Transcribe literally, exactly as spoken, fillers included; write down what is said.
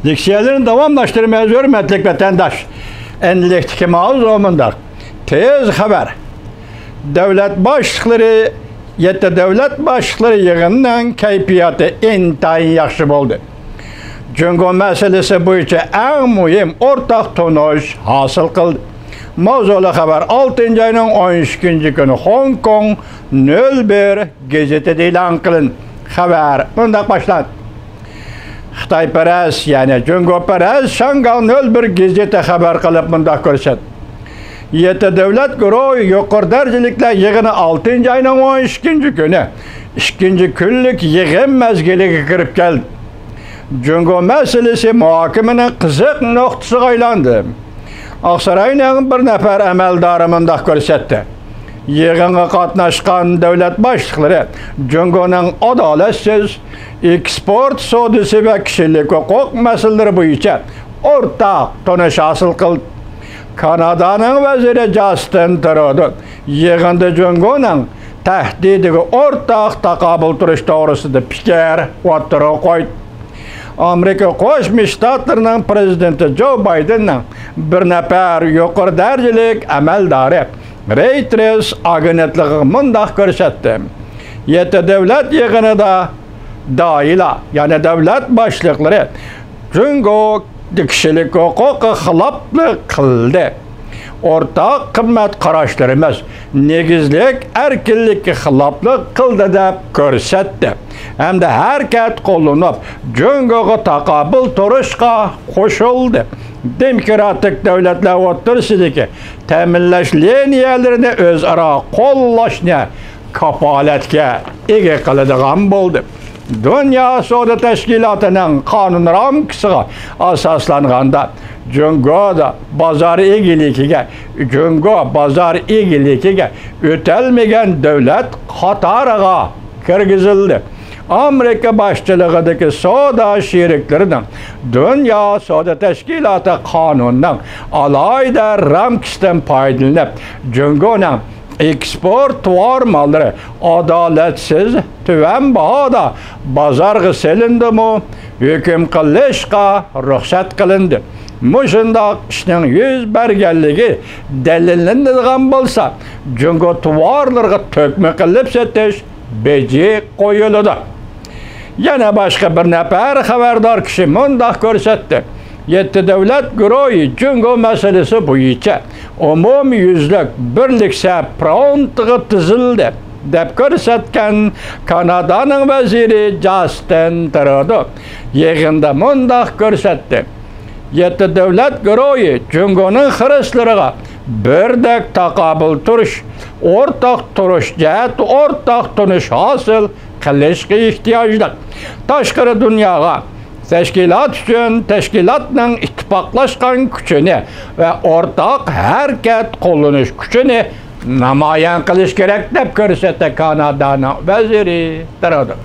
لېكسىيەلىرىنى داۋاملاشتۇرىمىز، ھۆرمەتلىك ۋەتەنداش. ئەمدىلىكتىكى ماۋزۇ مۇنداق. تېز خەۋەر. دۆلەت باشلىقلىرى، يەتتە دۆلەت باشلىقلىرى يىغىنىنىڭ كەيپىياتى ئىنتايىن ياخشى بولدى. جۇڭگو مەسىلىسى بويىچە ئەڭ مۇھىم ئورتاق تونۇش ھاسىل قىلدى. ماۋزۇلۇق خەۋەر ئالتىنچى ئاينىڭ ئون ئىككىنچى كۈنى خوڭكوڭ نۆل بىر گېزىتىدە ئېلان قىلىندى. خەۋەر مۇنداق باشلاندى. خىتايپەرەس، يەنى جۇڭگوپەرەس شاڭگاڭ نۆل بىر گېزىتى خەۋەر قىلىپ مۇنداق كۆرسەتتى. يەتتە دۆلەت گۇرۇھى يۇقىرى دەرىجىلىكلەر يىغىنى ئالتىنچى ئاينىڭ ئون ئىككىنچى كۈنى ئىككىنچى كۈنلۈك يىغىن مەزگىلىگە كىرىپ كەلدى. جۇڭگو مەسىلىسى مۇھاكىمىنىڭ قىزىق نۇقتىسىغا ئايلاندى. ئاقساراينىڭ بىر نەپەر ئەمەلدارى مۇنداق كۆرسەتتى. يىغىنغا قاتناشقان دۆلەت باشلىقلىرى جۇڭگونىڭ ئادالەتسىز ئېكسپورت سودىسى ۋە كىشىلىك ھوقۇق مەسىلىلىرى بويىچە ئورتاق تونۇش ھاسىل قىلدى. كانادانىڭ ۋەزىرى جاستىن ترۇدو يىغىندا جۇڭگونىڭ تەھدىتىگە ئورتاق تاقابىل تۇرۇش توغرىسىدا پىكىر ئوتتۇرىغا قويدى. ئامېرىكا قوشما شتاتلىرىنىڭ پىرېزىدېنتى جو بايدېننىڭ بىر نەپەر يۇقىرى دەرىجىلىك ئەمەلدارى رېيتېرس ئاگېنتلىقىغا مۇنداق كۆرسەتتى. يەتتە دۆلەت يىغىنىدا دائىلا، يەنى دۆلەت باشلىقلىرى جۇڭگو كىشىلىك ھوقۇققا خىلاپلىق قىلدى. ئورتاق قىممەت قاراشلىرىمىز نېگىزلىك ئەركىنلىككە خىلاپلىق قىلدى دەپ كۆرسەتتى ھەمدە ھەرىكەت قوللىنىپ، جۇڭگوغا تاقابىل تۇرۇشقا قوشۇلدى. دېموكراتىك دۆلەتلەر ئوتتۇرىسىدىكى تەمىنلەش لىنىيەلىرىنى ئۆزئارا قوللاشنى كاپالەتكە ئىگە قىلىدىغان بولدى. دۇنيا سودا تەشكىلاتىنىڭ قانۇن رامكىسىغا ئاساسلانغاندا، جۇڭگودا بازار ئىگىلىكىگە، جۇڭگو بازار ئىگىلىكىگە ئۆتەلمىگەن دۆلەت قاتارىغا كىرگۈزۈلدى. ئامېرىكا باشچىلىقىدىكى سودا شېرىكلىرىنىڭ دۇنيا سودا تەشكىلاتى قانۇنىنىڭ ئالاھىدە رامكىسىدىن پايدىلىنىپ، جۇڭگونىڭ ئېكسپورت تاۋار ماللىرى ئادالەتسىز تۆۋەن باھادا بازارغا سېلىندىمۇ، ھۆكۈم قىلىشقا رۇخسەت قىلىندى. مۇشۇنداق ئىشنىڭ يۈز بەرگەنلىكى دەلىللىنىدىغان بولسا، جۇڭگو تاۋارلىرىغا تۆكمە قىلىپ سېتىش بېجى قويۇلىدۇ. يەنە باشقا بىر نەپەر خەۋەردار كىشى مۇنداق كۆرسەتتى. يەتتە دۆلەت گۇرۇھى جۇڭگو مەسىلىسى بويىچە ئومۇميۈزلۈك بىرلىكسە فرونتىغا تىزىلدى، دەپ كۆرسەتكەن كانادانىڭ ۋەزىرى جاستىن ترۇدو يىغىندا مۇنداق كۆرسەتتى. يەتتە دۆلەت گۇرۇھى جۇڭگونىڭ خىرىسلىرىغا بىردەك تاقابىل تۇرۇش، ئورتاق تۇرۇش جەھەتتە ئورتاق تونۇش ھاسىل قىلىشقا ئېھتىياجلىق. تاشقىرى دۇنياغا تەشكىلات ئۈچۈن تەشكىلاتنىڭ ئىتتىپاقلاشقان كۈچىنى ۋە ئورتاق ھەرىكەت قوللىنىش كۈچىنى نامايان قىلىش كېرەك، دەپ كۆرسەتتى كانادانىڭ ۋەزىرى ترۇدو.